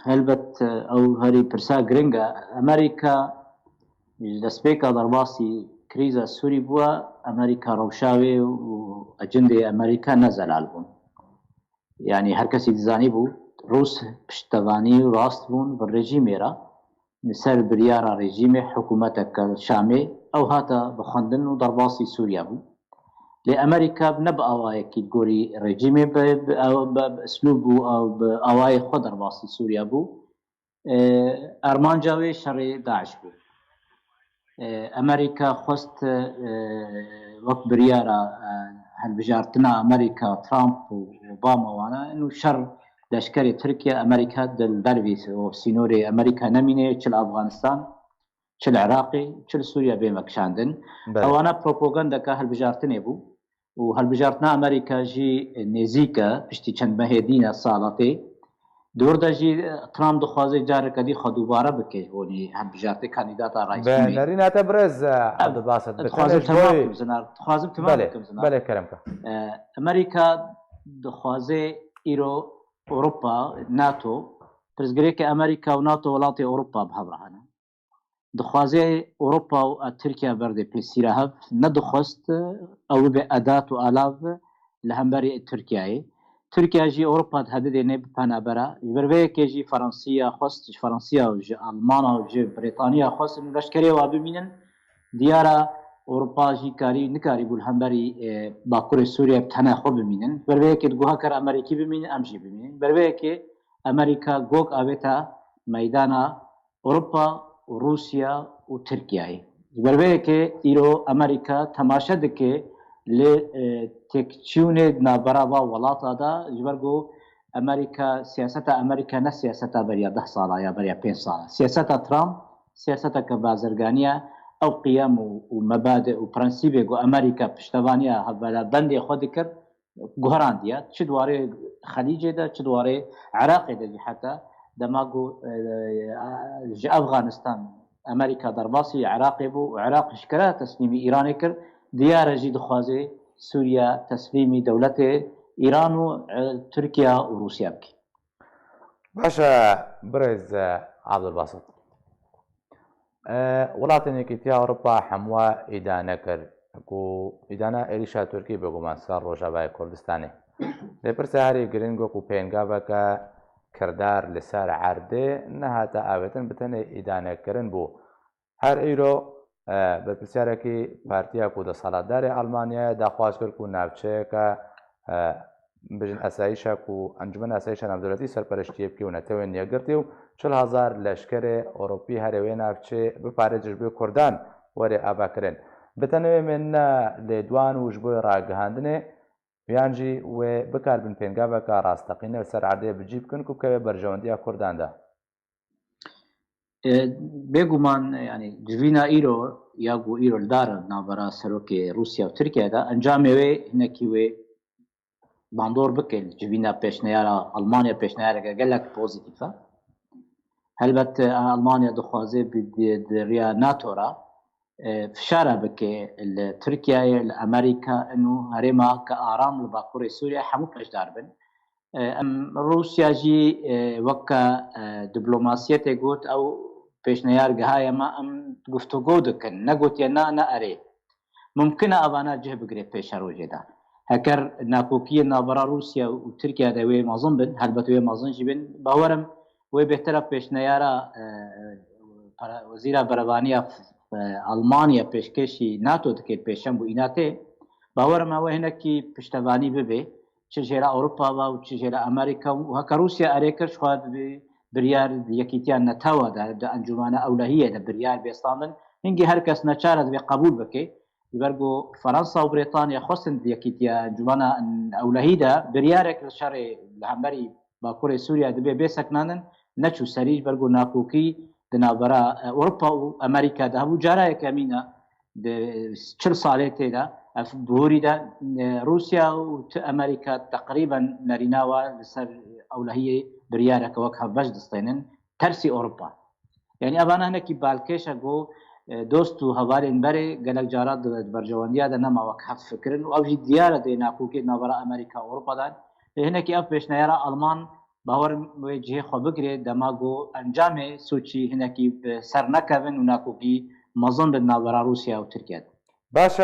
Helbet, ew herî pirsa giring e. Amerîka ji destpêka derbasî krîza Sûrî bûye, Amerîka rewşa wê û ecindê Amerîka ne zelal bûn. Yanî her kesî dizanîbû, Rûs piştevanî rast bûn bi rejîmê re. Li ser biryara rejîmê hikûmeteke Şamê ew hate bi xwendin û derbasî Sûriye bû. Lê Amerîka ne bi awayekî li gorî rejîmê bi, bi, bi, bi eslûb û ew bi awayê xwe derbasî Sûriye bû. E, armanca wê şerê DAIŞ bû. E, Amerîka xwest, e, wek biryara, e, hilbijartina Amerîka, Trump û Obama wana, û şer leşkerê Tirkiye, Amerîka di li dervî û sînorê Amerîka nemîne, çi li Afganistan, çi li Iraqê, çi li Sûriye bên vekişandin. Belê. Ewana propagandeke hilbijartinê bû. û hilbijartina Amerîka jî nêzîk e, piştî çend mehê dî ne saletê. Di wir de jî, e, Trump dixwaze careke dî xwe dubare bike ji bo nî hilbijartê kandîdata Bi raîsbûnê. Nerîna te birêz, e, Em, Abdulbasit, bi dixwazim tenê ji temam boy- bikim, Zinar. Dixwazim temam Belê, bikim, Zinar. Belê, kerem ke. E, Amerîka dixwaze îro Ewropa, NATO, pirsgirêkê Amerîka û NATO welatê Ewropa bi hev re hene. Dixwaze Ewropa û Tirkiye berde pêsîra hev, nedixwest ew bibe edat û alav li hemberî Tirkiyeyê. Tirkiye jî Ewropa dihedidê nê bi penabera. Ji ber vê yekê jî Fransiya xwest, ji Fransiya û ji Almana û ji Brîtaniya xwest û leşkerê wa bimînin. Diyara Ewropa jî karî, nikarîbû li hemberî, e, Bakurê Sûriye bi tenê xwe bimînin. Ji ber vê yekê digot heker Amerîkî bimînin, em jî bimînin. Ji ber vê yekê Amerîka gog avête meydana Ewropa û Rûsya û Tirkiyeyê. Ji ber vê yekê îro Amerîka temaşe dike li, e, têkçûnê di navbera va welata de, ji ber ku Amerîka, siyaseta Amerîka ne siyaseta beriya deh sala ya beriya pênc sala. Siyaseta Trump siyaseteke bazirganî ye. Ew qiyem û, û mebadi û prensîbê ku Amerîka piştevaniya hevbela bendê xwe dikir, guherandiye. Çi di warê Xelîcê de, çi di warê Iraqê de jî heta dema ku, e, ji Efxanistan Amerîka derbasî Iraqê bû û Iraq eşkere teslîmî Îranê kir, diyar e jî dixwaze Sûriye teslîmî dewletê Îran û, e, Tirkiye û Rûsya bike. Baş e, birêz, e, Abdulbasit. E, Welatên Yekîtiya Ewropa hemû îdane kir ku îdana êrîşa Tirkî bêguman ser Rojavayê Kurdistanê. Lê pirsa herî giring wekû pêngaveke kirdar li ser erdê nehate avêtin, bi tenê îdanekirin bû. Her îro, e, berpirsyareke partiya ku desthilatdarê Almanyayê daxwaz kir ku navçeyeke, e, bijin esayîşa ku Encûmena Esayîşa Navdewletî serpereştiyê bike û netewên yekgirtî û çil hezar leşkerê Ewropî herê wê navçê biparêze ji bo Kurdan were avakirin. Bi tenê wê mê ne lêdwan û ji bo ragihandinê, yan jî wê bikaribin pêngaveke rasteqîne li ser erdê bi cî bikin ku bikeve berjewendiya Kurdan de. E, Bêguman, yani, civîna îro ya ku îro li dar e navbera serokê Rûsya û Tirkiye de, encamê wê hinekî wê bandor bike li civîna pêşneyara Almanya, pêşneyareke gelek pozîtîf e. Helbet, e, Almanya dixwaze bi, di, di riya NATO re, e, fişara bike li Tirkiyeyê, li Amerîka, ino herêma ke aram li Bakurê Sûriyeyê hemû beşdar bin. E, em Rûsya jî, e, weke, e, diplomasiyetê got, ew pêşneyar gihaye me, em guftûgo dikin. Negotiye na, ne erê. Mumkin e evana cih bigire pêşerojê de. Heker nakokiyên navbera Rûsya û Tirkiye de wê mezin bin, helbet wê mezin jî bin, bawer im wê bêhtir e pêşneyara, e, para-, wezîra berevaniya, e, Almanya pêşkêşî NATO dike pêşem û înatê. Bawer im ew hinekî piştevanî bibe, çi jêra Ewropa ve û çi jêra Amerîka û heke Rûsya erê kir, ji xwe bi biryar di Yekîtiya Netewa de, di Encûmena Ewlehiyê de biryar bê standin. Hingî her kes neçar e divê qebûl bike. Ji ber ku Fransa û Brêtanya xwestin di Yekîtiya Encûmena Ewlehî de biryarek li şerê li hemberî Bakurê Sûriye dibê bê sekinandin, neçû serî, ji ber ku nakokî di navbera, e, Ewropa û Amerîka de hebû. Cara yekemîn e di çil salê tê de, ev bihurî de, e, Rûsya û ti Amerîka teqrîben nerîna wa li ser ewlehiyê biryareke wek hevbeş distênin, tersî Ewropa. Yani evana hinekî balkêş e ku, e, dost û hevalên berê gelek cara di, di berjewendiya de nema wek hev fikirin û ev jî diyar e dê nakokê di navbera Amerîka û Ewropa de. Lê hinekî ev pêşneyara Alman bawer im wê cihê xwe bigirê, dema ku encamê Soçî hinekî bi ser nekevin û nakokî mezin bin navbera Rûsya û Tirkiye de. Baş e,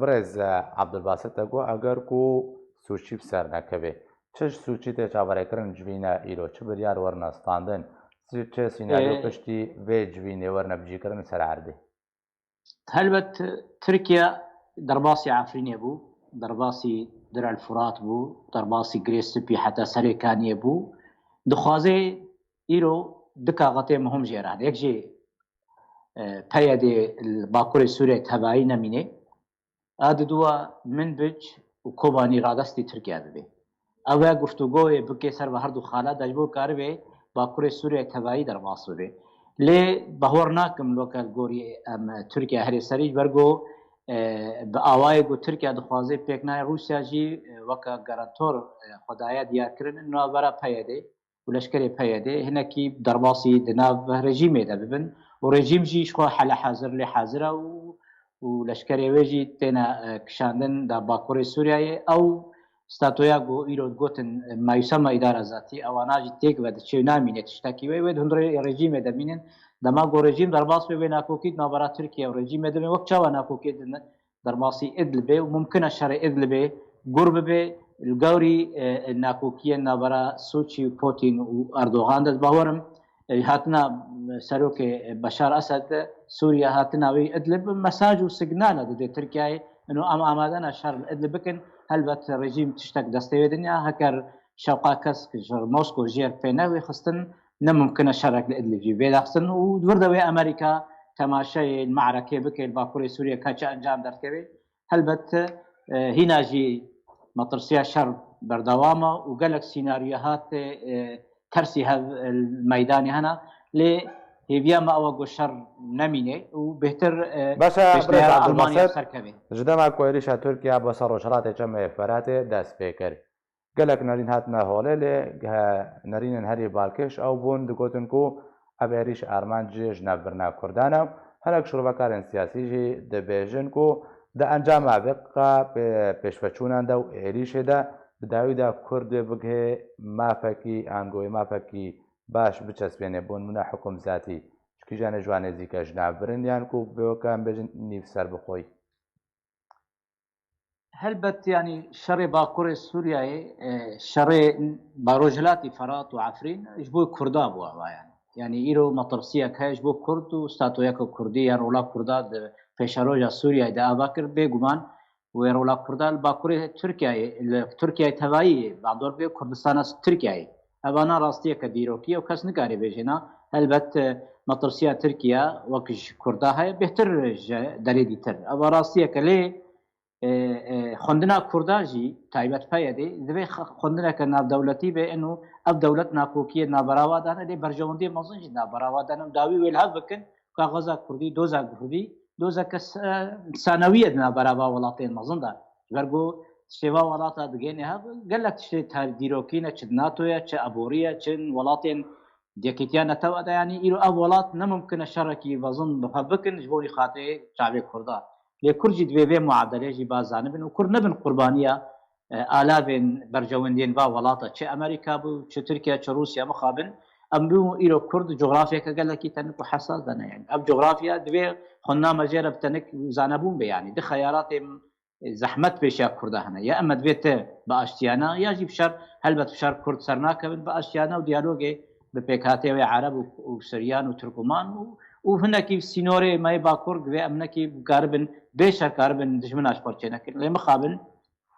birêz, e, Abdulbasit, te got eger ku Soçî bi ser nekeve, çi ji Soçî tê çaverêkirin civîne îro, çi biryar werine standin, çi, çi sînaryo Ee, piştî vê civînê werine bicîkirin ser erdê? Helbet Tirkiye derbasî Efrînê bû, derbasî Dir el Furat bû, derbasî Girê Spî heta Serê Kaniyê bû. Dixwaze îro du kaxetê muhim jê re hene. Yek jî, e, P Y D li Bakurê Sûriyê tevayî nemîne. A diduwa Minbic û Kobanî radestî Tirkiye bibe. Ev e guftûgoyê bike ser ve her du xala de ji bo karibe Bakurê Sûriyê tevayî derbas bibe. Lê bahwer nakim loke li gorî em Tirkiye herê serî ji ber ku, e, bi awayê ku Tirkiye dixwaze pêk nayê, Rûsya jî, e, weke garantor, e, xwe daye diyarkirin navbera P Y D û leşkerê P Y D hinekî derbasî di nav rejîmê de bibin û rejîm jî ji xwe hele hazir lê hazir e û, û leşkerê wê jî têne, e, kişandin da Bakurê Sûriyeyê. Ew statoya ku îro digotin, e, mayûsema îdara zatî, ewana jî têk ve diçê û namîne tiştekî wê. Wê di hundirê rejîmê de bînin. Dema ku rejîm derbas be, wê nakokî di navbera Tirkiye û rejîmê de be. Wek çawa nakokî di derbasî Idlibê û mumkin e şerê Idlibê gur bibe, li gorî, e, nakokiyên navbera Sûçî û Putin û Erdogan de, bawerim, e, hatina serokê Beşar Esed Sûriye, hatina wî Idlib mesaj û signala dide Tirkiyeyê, ino em amade ne şer li Idlib bikin. Helbet rejîm tiştek destê wê dinya, heker şewqa kesk ji Mosko jêr pê newê xistin, ne mimkin e şerek li Idlib jî vê daxistin û di vir de wê Amerîka temaşeyê li me'rekê bike, li bakurê Sûriye ka çi encam derdikeve. Helbet, e, hîna jî metirsiya şer berdewam e û gelek sînaryoya hatê, e, tersî hev, e, li meydanê hene. Lê hêviya me ew e ku şer nemîne û bêhtir, e, Baş e, pêşneya birêz Almanya Abdulbasit, ser keve. Ji dema ku êrîşa Tirkiye bo ser Rojhilatê Çemê Feratê dest pê kir, gelek nerîn hatine holê, lê, e, nerînên herî balkêş ew bûn, digotin ku ev êrîş armanc ji navbirina Kurdan e. Hinek şirovekarên siyasî jî dibêjin ku di encama vê qa pê-, pêşveçûnan de û êrîşê de bi dawî de Kurd wê bigihê mafekî, angoyê mafekî baş biçespêne, bo nimûne hukum zatî. Ji kîjanê ji wan nêzîk e, ji navbirin yan ku bi weke em bêjin nîv serbixweyî? Helbet, yanî şerê Bakurê Sûriyeyê, e, şerê Barojhilatî Ferat û Efrîn ji bo Kurda bû ava, yanî. Yanî îro metirsiyek heye ji bo Kurd û statoyeke Kurdî ya rola Kurda di pêşeroja Sûriyeyê de ava kir, bêguman wê rola Kurda li Bakurê Tirkiyeyê, li Tirkiyeyê tevayî bandor bê Kurdistana Tirkiyeyê. Evana rastiyeke dîrokî ye û kes nikare bêje na. Helbet, e, metirsiya Tirkiye wek ji Kurda heye, bêhtir ji derê dîtir. Eva rastiyeke lê, e, e, xwendina Kurda jî taybet P Y D'ê divê x-, xwendineke navdewletî be, ino ev dewlet nakokiyê navbera wa dane, lê berjewendiyê mezin jî navbera wa dane û dawî wê li hev bikin, kaxaza Kurdî, doza Kurdî, dozeke s-, e, sanewî ye di navbera va welatên mezin de. Ji ber ku tiştê va welata digêne hev, gelek tiştê tar-, dîrokî ne, çi di NATO ye, çi aborî ye, çi welatên Yekîtiya Netewa de, yanî îro ev welat ne mimkin e şerekî mezin bi hev bikin ji bo wî xatirê çavê Kurda. Lê Kurd jî divê vê muadelê jî ba zanibin û Kurd nebin qurbaniya, e, alavên berjewendiyên va welata, çi Amerîka bû, çi Tirkiye, çi Rûsya, mixabin. Em bû îro Kurd cografyeke gelekî tenik û hesas de ne. Yanî ev cografya divê xwendina me jê re bi tenik zanebûn be, yanî di xeyalatê zehmet pêşiya Kurda hene. Ya em divê te bi aştiyana, ya jî bi şer, helbet bi şer Kurd ser nakevin, bi aştiyana û diyalogê bi pêkhatê wê Ereb û, û Siryan û Tirkuman û, û hinekî sînorê me yê Bakur divê em hinekî bikaribin, bê şer karibin dijmina ji xwe çênekin. Lê mixabin,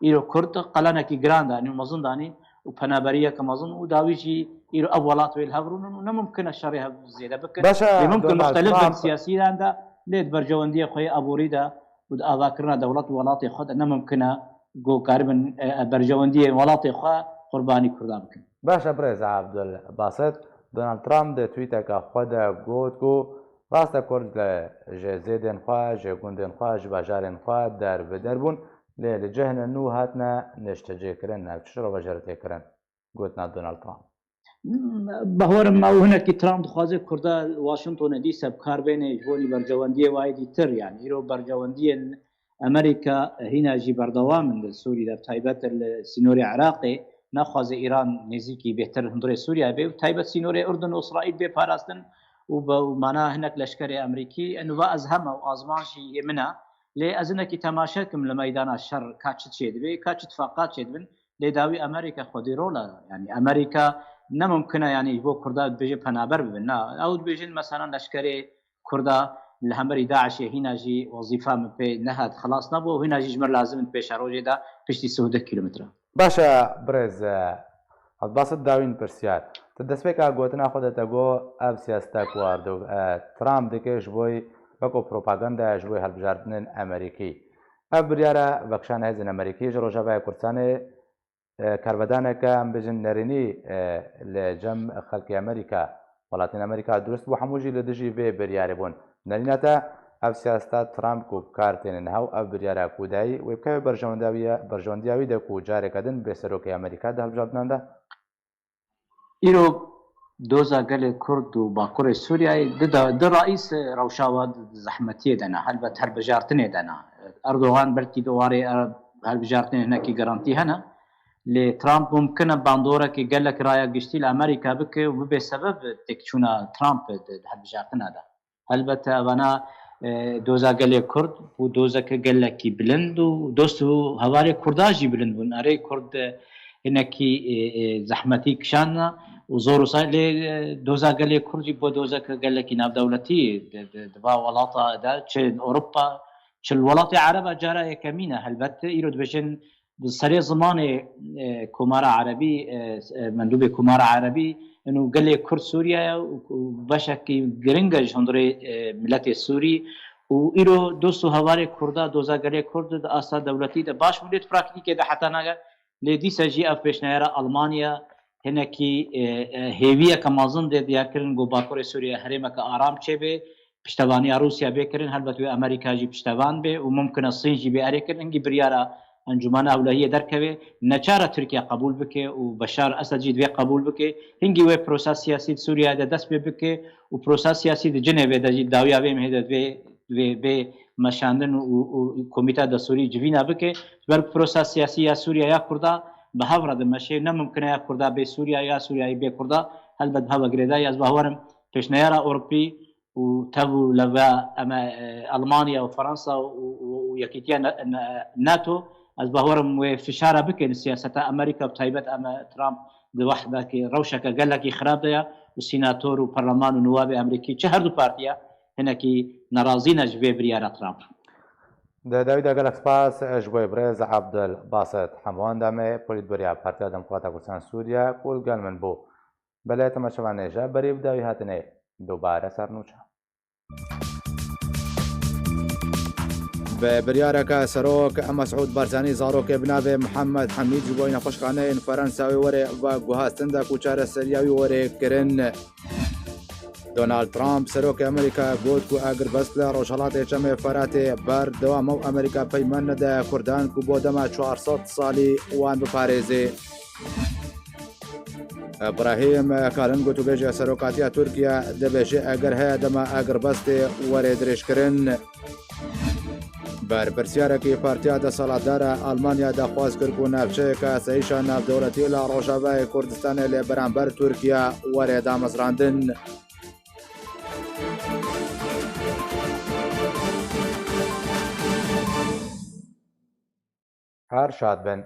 îro Kurd qelenekî giran danî û mezin danî û penaberiyeke mezin û dawî jî îro ev welat wê li hev rûnin û ne mimkin e şerê hev zêde bikin. Baş e, Lê mimkin Donald muxtelif bin Trump. Siyasî de, lê di berjewendiyê xwe yê aborî de û di avakirina dewlet û welatê xwe de ne mimkin e ku karibin, e, berjewendiyê welatê xwe qurbanî Kurda bikin. Baş e, birêz Abdul Basit. Donald Trump di tweeteke xwe de got ku rast e Kurd li ji zêdên xwe, ji gundên xwe, ji bajarên xwe derbider bûn, lê li cihên nû hatine niştecêkirin, navçe şirovejêr tê kirin, gotina Donald Trump. Bawerim ew hinekî Trump dixwaze Kurda Washingtonê dîse bi kar bêne ji bo nî berjewendiyê wayê dîtir, yanî îro berjewendiyên Amerîka hîna jî berdewam in li Sûrî de, bi taybet li sînorê Iraqê, naxwaze Îran nêzîkî bêhtir hundirê Sûriye bê û taybet sînorê Urdun û Îsraîl bê parastin û be, û mana hinek leşkerê Amerîkî, eno va ez heme û azman jî yê min e, lê ez hinekî temaşe kim li meydana şer ka çi çêdibê, ka çi tifaqat çêdibin, lê dawî Amerîka xwedî rol e. Yanî Amerîka ne mimkin e, yanî ji bo Kurda dibêje penaber bibin. Na, ew dibêjin mesela leşkerê Kurda li hemberî DAIŞê hîna jî wezîfa min pê nehat, xilas nebû û hîna jî ji mir lazim in pêşerojê de piştî sih û deh kîlometre. Baş e, birêz, e, Abdulbasit, dawîn pirsiyar. Ti destpêka gotina xwe de te got ev siyaseta ku Erdo-, e, Trump dike ji bo weko propaganda, ji bo hilbijartinên Amerîkî. Ev biryara vekişana hêzên Amerîkî ji Rojavaya Kurdistanê, e, karvedaneke, em bêjin, nerînî, e, li cem xelkê Amerîka, welatên Amerîka dirust bû, hemû jî li dijî vê biryarê bûn. Nerîna te, ev siyaseta Trump ku bi kar têne niha û ev biryara ku dayî, wê bikeve berjewendiya wî, berjewendiya wî de ku careke din bê serokê Amerîka di hilbijartinan de? Îro doza gelê Kurd û Bakurê Sûriyeyê di da-, di raîs rewşa wa di zehmetiyê de ne, helbet hilbijartinê de ne. Erdogan belkî di warê, e, hilbijartinê hinekî garantî hene. Lê Trump mumkin e bandorekî gelek raya giştî li Amerîka bike û bibe sebeb têkçûna Trump di, di hilbijartina de. Helbet evana e, doza gelê Kurd bû dozeke gelekî bilind û dost û hevalê Kurda jî bilind bûn. Erê Kurd, e, hinekî, e, e, zehmetî kişandina û zor û say lê, e, doza gelê Kurd jî bû dozeke gelekî navdewletî di, di, di va welata de, çi li Ewropa, çi li welatê Ereba cara yekemîn e. Helbet îro dibêjin bi serê zimanê, e, Komara Erebî, e, e, mendûbê Komara Erebî, ino gelê Kurd Sûriye ye û, û beşekî giring e ji hundirê, e, miletê Sûrî û îro dost û hevalê Kurda, doza gelê Kurd di asta dewletî de baş bû, lê di praktîkê de heta nage. Lê dîsa jî ev pêşniyara Almanya hinekî, e, e, hêviyeke mezin dê diyarkirin ku Bakurê Sûriye herêmeke aram çêbe, piştevaniya Rûsya bê kirin, helbet wê Amerîka jî piştevan bê û mumkin e Sîn jî bê erê kirin. Hingî biryara Encûmena Ewlehiyê derkeve, neçar e Tirkiye qebûl bike û Beşar Esed jî divê qebûl bike. Hingî wê prosa siyasî di Sûriye de dest pê bike û prosa siyasî di Cinêvê de jî dawiya vê mehê de divê, divê bê meşandin û, û komîta destûrî civîna bike. Ji ber prosa siyasî ya Sûriye ya Kurda bi hev re dimeşe. Ne mumkin e ya Kurda bê Sûriye, ya Sûriyeyê bê Kurda. Helbet bi hev ve girêdayî. Ez bawer im pêşniyara Ewropî û tev û leva em e, e, Almanya û Fransa û, û, û Yekîtiya Ne-, Ne-, NATO, ez bawer im wê fişara bikin siyaseta Amerîka, bi taybet em e Trump di wehbekî rewşeke gelekî xirab de ye û sînator û perleman û nûwabê Amerîkî, çi her du partiya hinekî nerazî ne ji vê biryara Trump. Di dawî de gelek spas ji bo birêz Abdul Basit Hemwan de me polîtbûriya Partiya Demokrata Kurdistan Sûriye ku li gel min bû. Belê temaşevan nêje berî bi dawî hatinê dubare ser nûçe. Bi biryareke serok Mesûd Barzanî zarokê bi navê Mihemed Hemîd ji bo nexweşxaneyên Ferensa wê were veguhastin de ku çareseriya wî were kirin. Donald Trump, serokê Amerîka got ku agirbest li Rojhelatê Çemê Feratê berdewam e û Amerîka peyman nede Kurdan ku bo dema çar sed salî wan biparêze. Îbrahîm Kalin gotûbêjê serokatiya Tirkiye dibêje eger heye dema agirbestê were dirêjkirin. Berpirsiyarekî Partiya Desthilatdar a Almanya daxwaz kir ku navçeyeke asayîşa navdewletî li Rojavayê Kurdistanê li beramber Tirkiye were damezrandin. Her şad bin.